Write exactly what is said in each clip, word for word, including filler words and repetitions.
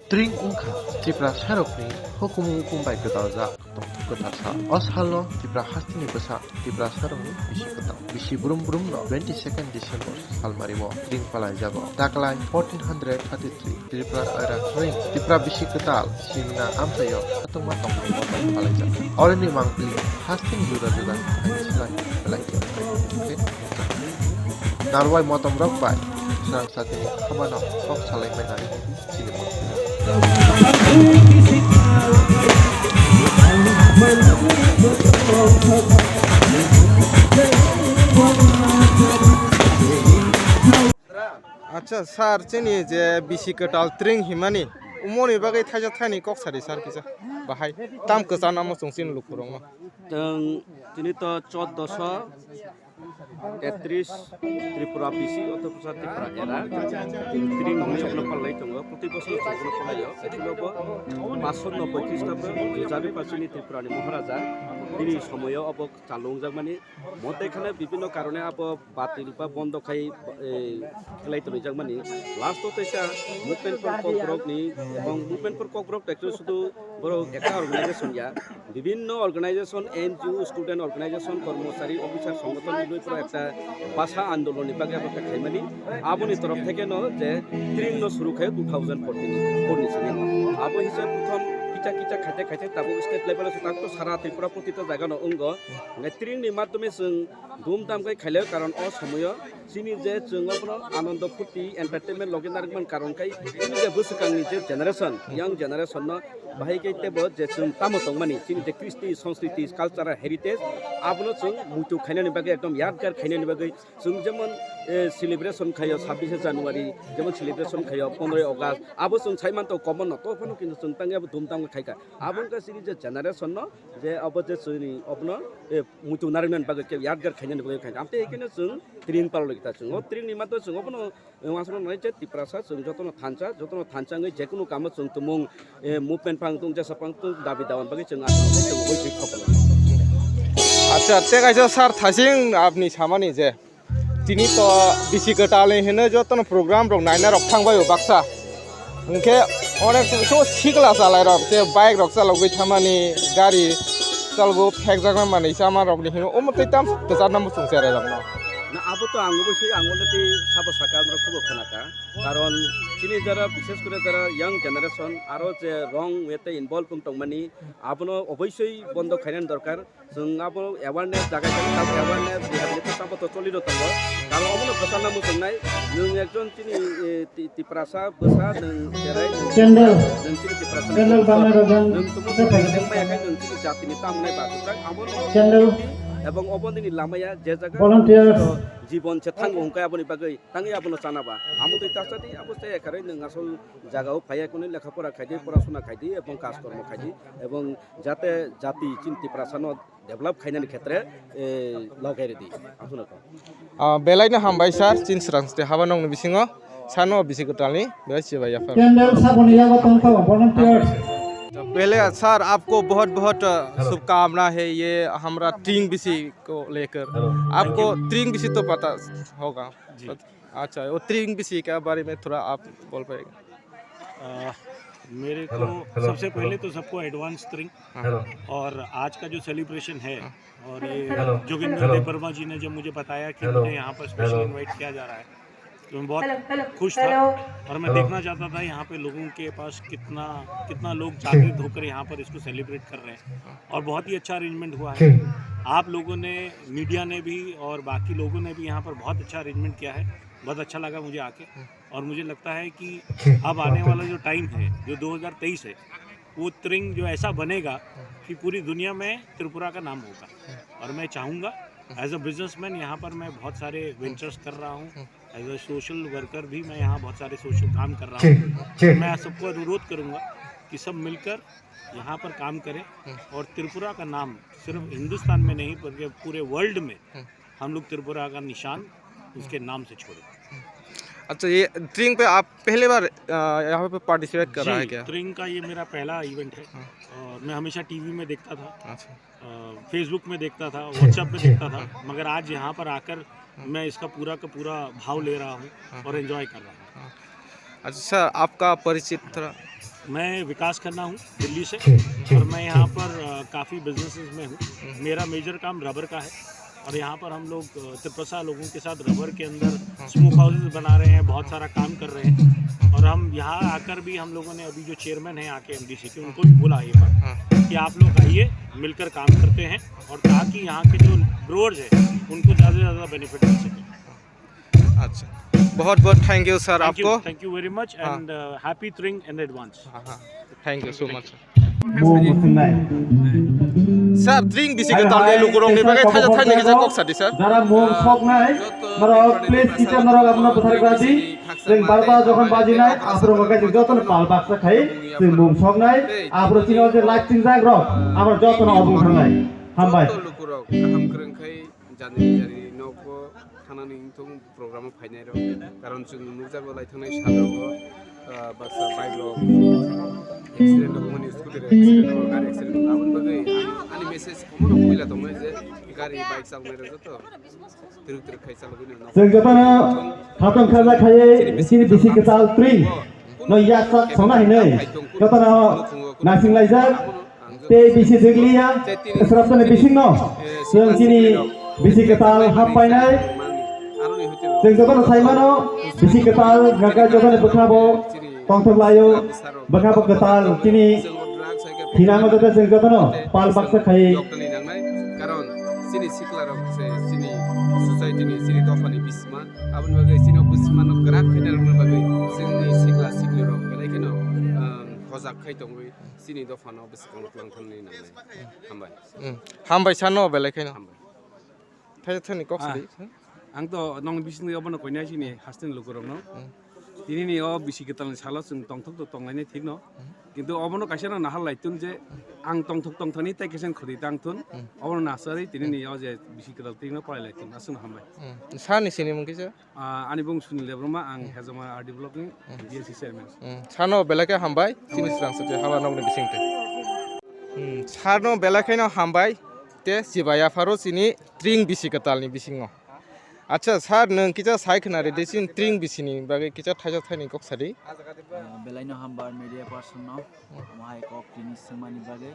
Tring wngkha Tiprasarokni hukumu hukum bai gwdaljak tong kwtharsa. O salno Tipra hasteni bwsa Tiprasarokni bisi kwtal. Bisi brum brumno twenty second December salmario tring palaijago. Taklai fourteen hundred thirty-three Tripura era tring Tipra bisi kwtal simna amchaio khatungma tongmani palaijak. Oroni mangpili hasteni juda juda haini slai belai khe. Narwai motom rok bai srang satini habano kok salai mai nai. Acha sir, chini je bisi kwtal tring himani, umoni bagwi thaisa thaini kok sari sir kisa bahai tam kwchana mo chwng chini lukurokno. Tong tini to choddoso tetris Tripura bisi, oto pusa Tripura era. Tini hwnwi chokno palai tongo, proti bosor chokno palaio. Ekhinobo paso nobboi Khristabo Jari Pasini Tripurani Maharaja bini somoyo obo chalungjakmani. Mote khane bibhinno karone abo batil ba bondo khai, eh, khlai tonijakmani. Last o teisa movement for Kokborok ni, ebong movement for Kokborok actually sudu borok ekta organization ya, bibhinno organization, N G O, student organization, kormochari, officer, songothon ni pura ekta basa andolon ni bagwi abo khaimani. Aboni torof theke no je tring no suru khai two thousand fourteen four ni sini. Abo hisab prothom kicha kicha khaite khaite tabuk state level o tak to sara Tripura protita jaga no wngo. Hingke tring ni madhyome chwng dum dam khe khailai, karon o somoyo chini je chwng abono anando phurti entertainment logi narwkmani karon khai chini je bwswkangni je generation, young generation no bahai khe tebo je chwng tamo tongmani chini je kristi sanskriti cultural heritage abono chwng muitu khainani bagwi ekdom yadgar khainani bagwi chwng jemon, eh, celebration khaio sabbish January, jemon celebration khaio pondroi August, abo chwng sai manto common no, to phano kintu chwng tangya bo dum dam khe khaikha. Abo wngkha chini je generation no, je abo je chwngni obono, eh, muitu narwknani bagwi khe yadgar khainani bagwi khaikha. Amtwi haikhe no chwng tring palologita chwng. O tring ni matwi chwng obono, eh, uansukna nanai je Tiprasa chwng jotono thansa, jotono thansa wngwi jekunu kamo chwng tumung, eh, movement phang tung, jesa phang tung, dabi dawan bagwi chwng aswk chwng ui thwi khokolo. Acha, tei kaisa sir thasing apni samani je. Tini to bisi kwtalni hinwi jotono program rok naina rok thangbaio baksa. Hwnkhe onek so sikla chalairok je bike rok chalogwi thamani gari chalgo phekjakna manwi chamarokni hinwi omo tei tam kwcharna muchung cherairokno. Na abo to ang obosoi ang already sabo saka amrok khubo khnaka. Karon chini jara bishes kore jara young generation aro je wrong way te involve wng tongmani abono obosoi bondo khainani dorkar. Chwng abo awareness jaga jaga abo awareness rehabilitation abo to choli rw tongo. Karon obono kwchangna muchungnai nwng ekjon chini, eh, ti-, Tiprasa bwsa nwng cherai nwng Candle. Nwng chini Tiprasa Candle bangma rwjang nwng tumo tei nwng maya khai nwng chini jatini tamnai ba kwchang abo Candle. Ebong obo nini lamaya je jaga Volunteers. Jibon se thango hwnkhe aboni bagwi tangwi abono chana ba amo twi tasa di abo se ekharwi nwng asol jaga o phaiya kunu lekha pora khaidi porasona khaidi ebong kaj kormo khaidi ebong jate jati chini Tiprasa no develop khainani khetre, eh, logai rwdi. Ang phano kok. Ah, belai no hambai sir, chini srang ste haba nokni bisingo sano bisi kwtalni belai chibai yaphar. Candle saboni yago tongthogo volunteers. पहले सर आपको बहुत बहुत शुभकामना है ये हमारा ट्रिंग बिसी को लेकर। आपको ट्रिंग बिसी तो पता होगा। जी। अच्छा, वो ट्रिंग बिसी के बारे में थोड़ा आप बोल पाएंगे? अ, मेरे को सबसे पहले तो सबको एडवांस ट्रिंग। हाँ। और आज का जो सेलिब्रेशन है, हाँ। और ये जोगिंदर देव वर्मा जी ने जब मुझे बताया कि मुझे यहाँ पर स्पेशल इनवाइट किया जा रहा है, तो मैं बहुत खुश था। और मैं देखना चाहता था यहाँ पे लोगों के पास कितना, कितना लोग जागृत होकर यहाँ पर इसको सेलिब्रेट कर रहे हैं। और बहुत ही अच्छा अरेंजमेंट हुआ है। आप लोगों ने, मीडिया ने भी और बाकी लोगों ने भी यहाँ पर बहुत अच्छा अरेंजमेंट किया है। बहुत अच्छा लगा मुझे आके। और मुझे लगता है कि अब आने वाला जो टाइम है, जो दो हज़ार तेईस है, वो त्रिंग जो ऐसा बनेगा कि पूरी दुनिया में त्रिपुरा का नाम होगा। और मैं चाहूँगा, एज अ बिजनेसमैन यहाँ पर मैं बहुत सारे वेंचर्स कर रहा हूँ, एज अ सोशल वर्कर भी मैं यहाँ बहुत सारे सोशल काम कर रहा हूँ। मैं सबको अनुरोध करूँगा कि सब मिलकर यहाँ पर काम करें और त्रिपुरा का नाम सिर्फ हिंदुस्तान में नहीं बल्कि पूरे वर्ल्ड में हम लोग त्रिपुरा का निशान उसके नाम से छोड़े। अच्छा, ये ट्रिंग पे आप पहली बार, अ, यहाँ पे पार्टिसिपेट कर रहा है क्या? ट्रिंग का ये मेरा पहला इवेंट है। हाँ। और मैं हमेशा टीवी में देखता था, अच्छा। अ, फेसबुक में देखता था, व्हाट्सएप पे देखता था, मगर आज यहाँ पर आकर मैं इसका पूरा का पूरा भाव ले रहा हूँ और एंजॉय कर रहा हूँ। हाँ। अच्छा सर, आपका परिचित थोड़ा। मैं विकास खन्ना हूँ दिल्ली से। ठीक, ठीक, और मैं यहाँ ठीक। पर, अ, काफ़ी बिजनेसेस में हूँ। हम्म। मेरा मेजर काम रबर का है और यहाँ पर हम लोग, अ, तिप्रसा लोगों के साथ रबर के अंदर हम्म। स्मोक हाउसेस बना रहे हैं, बहुत सारा काम कर रहे हैं। और हम यहाँ आकर भी, हम लोगों ने अभी जो चेयरमैन है यहाँ के एमडीसी के, उनको भी बोला ये बात हम्म। कि आप लोग आइए, मिलकर काम करते हैं और ताकि यहाँ के जो ग्रोअर्स हैं उनको ज़्यादा से ज़्यादा बेनिफिट मिल सके। अच्छा, बहुत बहुत thank you sir. Thank you, आपको thank you very much हाँ। And, uh, happy Tring in advance. हाँ, हाँ। Thank you so much. Mung muchungnai. Sir, Tring bisi kwtal ni lukurok ni bagwi thaisa thaini kisa kok sadi sir. Jara mung soknai, norok please kisa norok abono bwthar gradi. Tring barta jokhon bajinai, aphuru hwnkhe jotono pal baksa khai, tring mung soknai, aphuru chini o je live chingjak rok, abo jotono obong thangnai. Hambai. Joto lukurok kaham kwrwng khai jani jani nogo thanani wngthung. Program o phainai rok, karon chwng nukjago lai thangnai sal rogo, ah, baksa bike rok accident rok mani, scooty rok accident rok, gari accident rok, aboni bagwi ang ani message omono puila tongnai je gari bike chalnai rok joto twrwk twrwk khai chalogwi no. Chwng jotono khatong khaja khaiwi chini bisi kwtal Tring no yaksak sona hinwi jotono naising laijak. Tei bisi jwkliya, srapsani bisingno chwng chini bisi kwtal hap painai. Chwng jotono sai mano, bisi kwtal hwnkha khe jotoni bwkhabo tongthok laio, bwkhabo kwtal chini thinango joto chwng jotono pal baksa khai. Karon chini sikla rok se chini society ni, chini dopha ni bisma, aboni bagwi chini o bisma no kwrak khaina rwna bagwi chwngni sikla sikli rok belai kheno, um, hojak khai tongwi. Chini dophano bwskango twlang thangni nangnai. Hambai. Hmm. Hambai sano belai kheno. Hambai. Thaisa thani kok sidi. Ah. Ang to nong bisingni obono koinai chini hasteni lukurokno. Hmm. Tinini o bisi kwtalni salo chwng tongthok to tonglainai thikno. Hmm. Kintu obono kaisa no nahar laitun je ang tongthok tongthani tei kaisa khudi tangthun. Hmm. Obono nasari tinini o je bisi kwtal twino palai laitun aswkno hambai. Hmm. Sani sini mung kisa? Ah, ani bung Sunil Debbarma, ang Hezama R D block ni B S C chairman. Hmm, sano belai khe hambai, chini srang sati hala nokni bisingtwi. Hmm, sano belai kheno hambai, te chibaya pharo chini Tring bisi kwtalni bisingo. Acha sir, nwng kisa sai khna ridi, chini Tring bisini bagwi kisa thaisa thaini kok sadi. Ah, belaino hambai media person no, omo hai kok tini swngmani bagwi.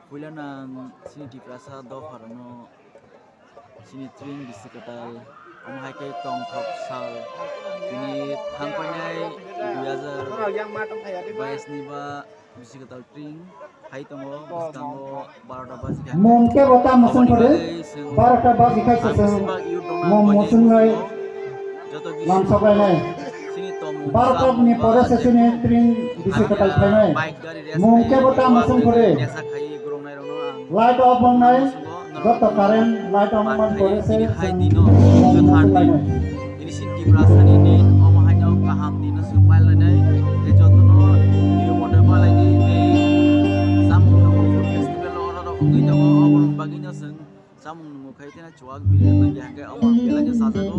Puila nang chini Tiprasa dopharokno Chini Tring bisi kwtal, omo hai khe tongthok sal. Tini thang painai dui hazar bais ni ba bisi kwtal Tring hai tongo, bwskango barota baji kha. Mung khe bo tamo song kore, barota baji kha se song. Mung muchungnai lamsok lainai. Barota ni pore se chini Tring bisi kwtal phainai. Mung khe bo tamo song kore. Light off wngnai, joto current light off wngmani pore se chwng lainai. Ini si Tiprasani ni omo haino kaham ni no swng pai lainai, tei jotono niyo mote pai lainai, tei samung no food festival oro rok wngwi tongo, oborok bagwi no chwng samung nungo khai tei chuwak bini wngya hwnkhe omo belai no chajago.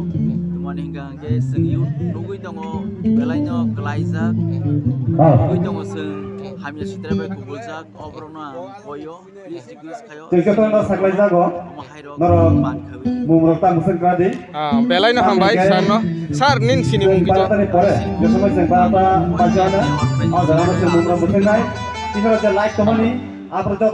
Tamoni hwnkha hwnkhe chwng youth nugwi tongo, belai no kwlaijak, nugwi tongo chwng hamya sitra bai kubuljak, oborokno ang koio, please request khaio. Tei jotono saklai jago, omo hairok norok mankhai. Mungrok ta mwswk gra di. Ah, belai no hambai, sir no. Sir, nin sini mung kisa. Barata ni pore, je somoi chwng barata paijana, o jaga no chwng mungrok mwswk nai. Tini rok je light tongmani, aphuru joto